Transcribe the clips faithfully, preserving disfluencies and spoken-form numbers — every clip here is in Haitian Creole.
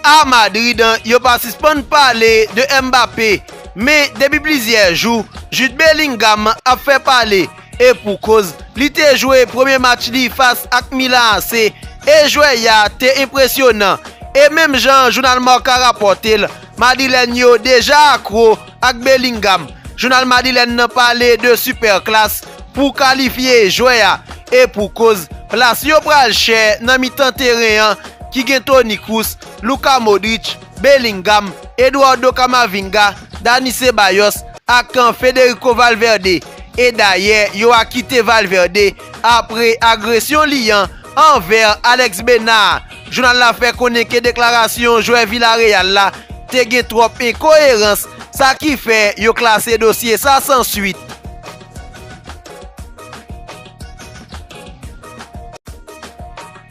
A Madrid, yo pa sispann pale de Mbappé, men depi plizyè jou, Jude Bellingham ap fè pale, e pou koz, li te jwe premye match li fas ak Milan A C, e jwè a te enpresyonan. E menm jan jounal Marca rapòte l, Madrilèn yo deja akwo ak Bellingham. Jounal madrilèn nan pale de Superclass pou kalifye jwè a. E pou koz, plas yo pral chè nan mitan teren an ki gen Toni Kroos, Luka Modric, Bellingham, Eduardo Camavinga, Dani Ceballos ak Federico Valverde. E dayè, yo a kite Valverde apre agresyon li an anvè Alex Bena. Jounal la fè konnen ke deklarasyon jwè Villarreal la te gen twòp enkoyerans, sa ki fè yo klase dosye sa san swit.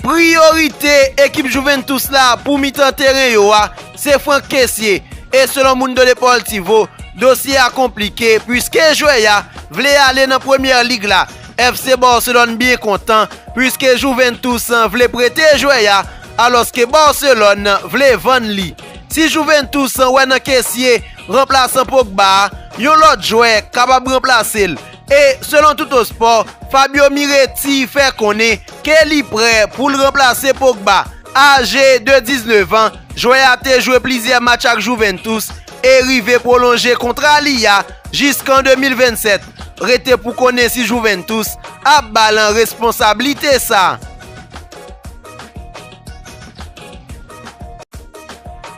Priyorite ekip Juventus la pou mitan teren yo a, se Franck Kessié, e selon Mundo Deportivo, dosye a konplike, piske jwè a vle ale nan Premyè Lig la. F C Barcelone byen kontan, piske Juventus vle prete jwè a, alòske Barcelone vle vann li. Si Juventus wè nan Kessié, ranplasan Pogba a, yon lòt jwè kapab ranplase l. E, selon Tuttosport, Fabio Miretti fè konnen ke li prè pou l ranplase Pogba. Aje de diznèf an, jwè a te jwe plizyè match ak Juventus e rive pwolonje kontra li a jiskan de mil vennsèt. Rete pou konnen si Juventus ap ba l responsablite sa.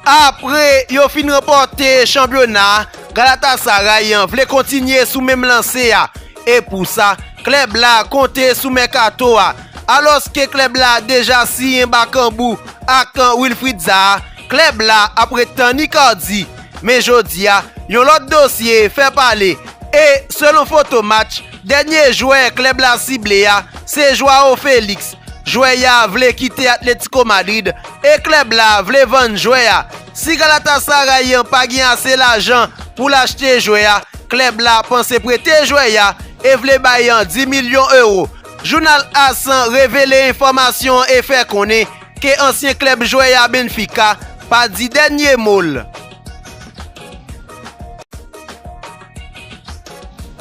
Apre yo fin ranpòte chanpyona a, Galatasaray vle kontinye sou menm lanse a. E pou sa, klèb la konte sou mèkato a. Alòske klèb la deja siyen Bakambu ak Wilfried Zaha, klèb la ap ret tann Icardi. Men jodi a, yon lòt dosye fè pale. E selon Photomatch, dènye jwè klèb la sible a se Joao Felix. Jwè a vle kite Atletico Madrid e klèb la vle vann jwè a. Si Galatasaray pa gen ase lajan pou l achte jwè a, klèb la panse prete jwè a e vle bay dis milyon ewo. Jounal AS revele enfòmasyon e fè konnen ke ansyen klèb jwè a Benfica pa di dènye mo l.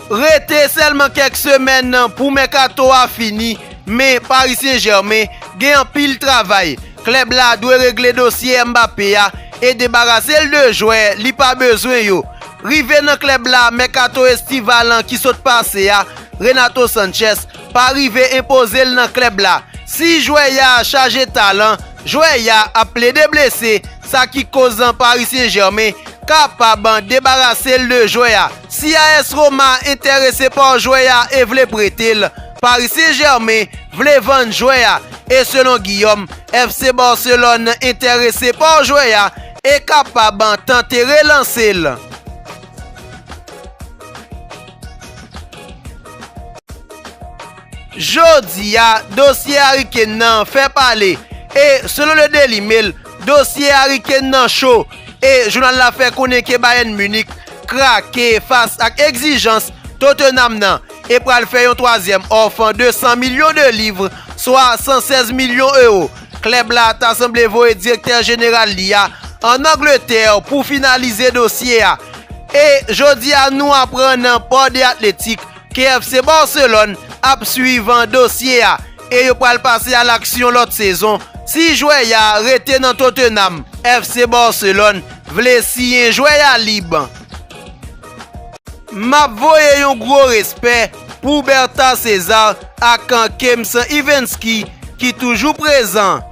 Rete sèlman kèk semèn pou mèkato a fini, men Paris Saint-Germain gen anpil travay. Klèb la dwe regle dosye Mbappé a e debarase l de jwè li pa bezwen yo. Rive nan klèb la mèkato estival an ki sot pase a, Renato Sanches pa rive enpoze l nan klèb la. Si jwè a chaje talan, jwè a ap plede blese, sa ki koz Paris Saint-Germain kapab debarase l de jwè a. Si A S Roma enterese pa jwè a e vle prete l, Paris Saint-Germain vle vann jwè a. E selon Guillaume, F C Barcelone enterese pa jwè a e kapab tante relanse l. Jodi a, dosye Harry Kane nan fè pale. E, selon Le Daily Mail, dosye Harry Kane nan cho. E, jounal la fè konnen ke Bayern Munich krake fas ak egzijans Tottenham nan e pral fè yon twazyèm òf de san milyon de liv, swa san sèz milyon ewo. Klèb la ta sanble voye direktè jeneral li a ann Angletè pou finalize dosye a. E jodi a, nou aprann pa The Athletic ke F C Barcelone ap swiv dosye a e yo pral pase alaksyon lòt sezon si jwè a rete nan Tottenham. F C Barcelone vle siyen jwè a lib. M ap voye yon gwo respè pou Bertha César ak Kems Ivenski ki toujou prezan.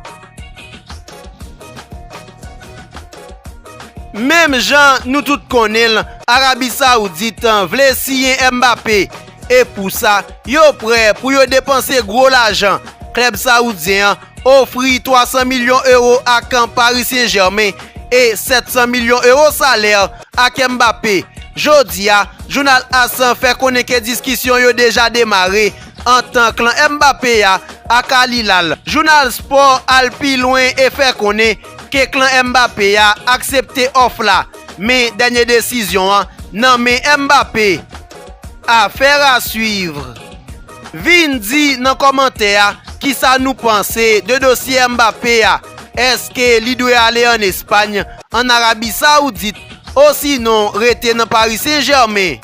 Menm jan nou tout konnen l, Arabi Saoudit vle siyen Mbappé. E pou sa, yo prè pou yo depanse gwo lajan. Klèb saoudyen an ofri twa san milyon ewo ak Paris Saint-Germain e sèt san milyon ewo salè ak Mbappé. Jodi a, jounal AS fè konnen ke diskisyon yo deja demare ant klan Mbappé a ak Al Hilal. Jounal Sport al pi lwen e fè konnen ke klan Mbappé a aksepte òf la, men dènye desizyon an nan men Mbappé. Affaire à suivre. Vin di nan kòmantè a kisa nou panse de dosye Mbappé a. Èske li dwe ale ann Espay, ann Arabi Sawoudit, osinon rete nan Paris Saint-Germain?